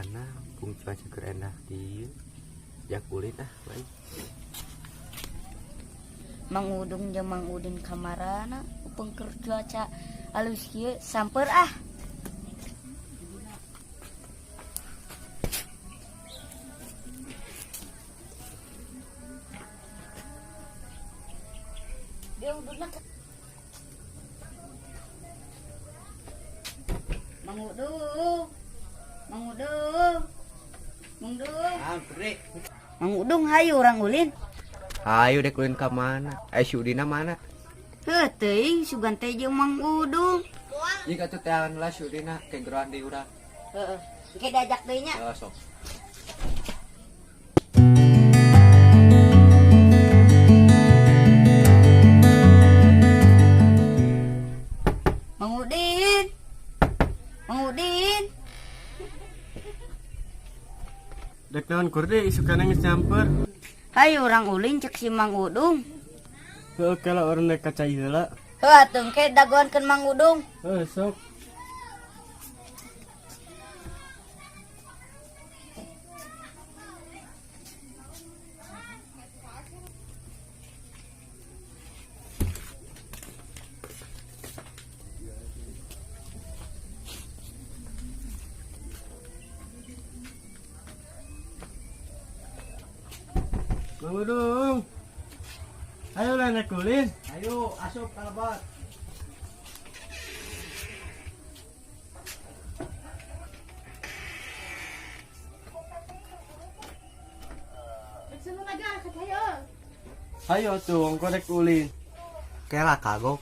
Kamarana pung cuaca keur endah kieu. Jak ulin ah, baik. Mang Udung jeung Mang Udin kamarana upeng keur cuaca alus kieu samper ah. Dia udunna Mang Udung. Mang Udung. Mang Udung. Ah, Putri. Mang Udung hayu urang ulin. Hayu dek ulin ka mana? Eh, si Udina mana? Heuh teuing sugan teh jeung Mang Udung. Jika atuh teangan lah si Udina ke geroan di urang. Heeh. Engke diajak deui nya. Ya, sok. Mang Udin. Mang Udin. Dek naon Kurdi isukana geus nyamper. Hayu urang ulin cek si Mang Udung. Heuh kala urang dek ka cai heula. Heuh atuh engke dagoankeun Mang Udung. Heuh sok. Mang Udung. Ayo lah naik ulin. Ayo, asup kalebot. Ayo tuh, engko rek ulin. Kela kagok.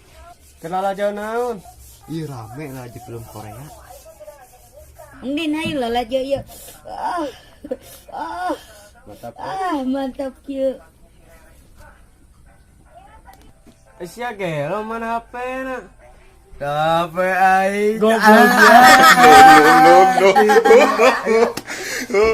Kenal aja naon. Ih, rame lah di film Korea. Udin hayu lalajo ieu. Ah. Ah. Mantap. Ah, mantap kieu. Eh, sia gelo mana HP na? HP aing. Goblok ya. No, no, no.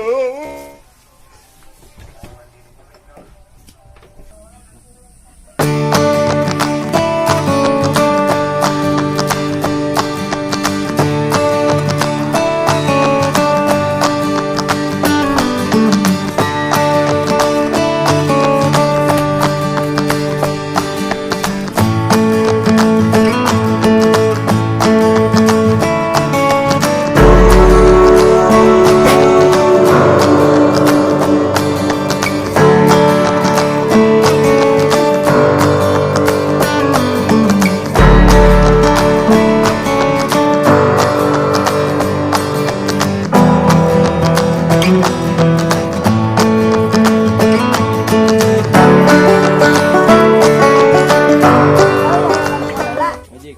Ojek.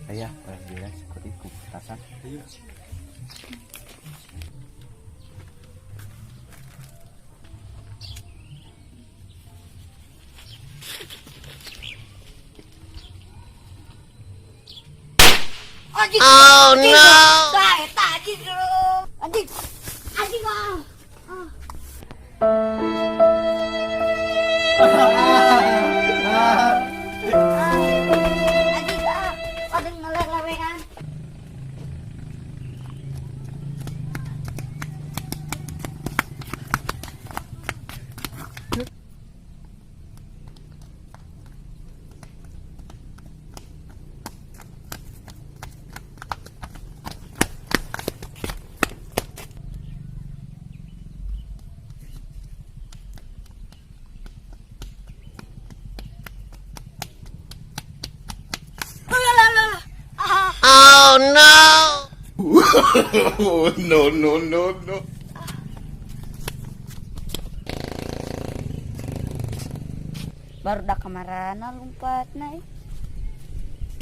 Ayah, orang gila seperti ku petasan. Ayo. Anjing. Oh no. Tah eta anjing. Anjing. Anjing ah. Ah. Anjing ah. Aduh ngelelewean. Oh no. No, no, no, no. Baru dah kamarana lompat naik.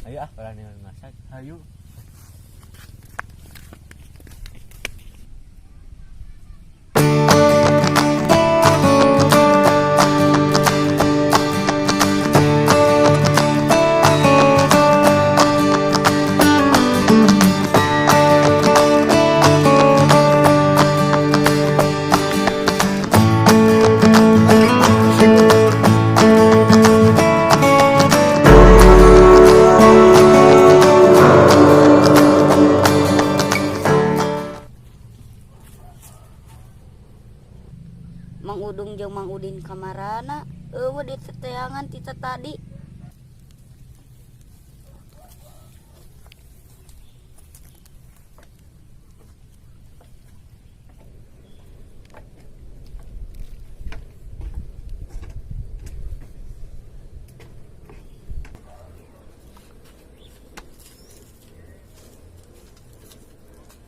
Ayo ah, orang yang masak. Ayo. Mang Udung jeung Mang Udin kamarana? Eueuh diteteangan ti tadi.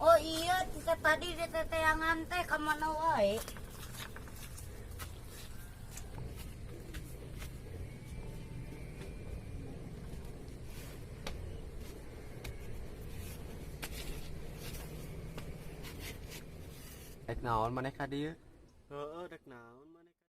Oh iya, kita tadi diteteangan teh kamana wae? Rek naon maneh ka dieu? Heeh, rek naon maneh?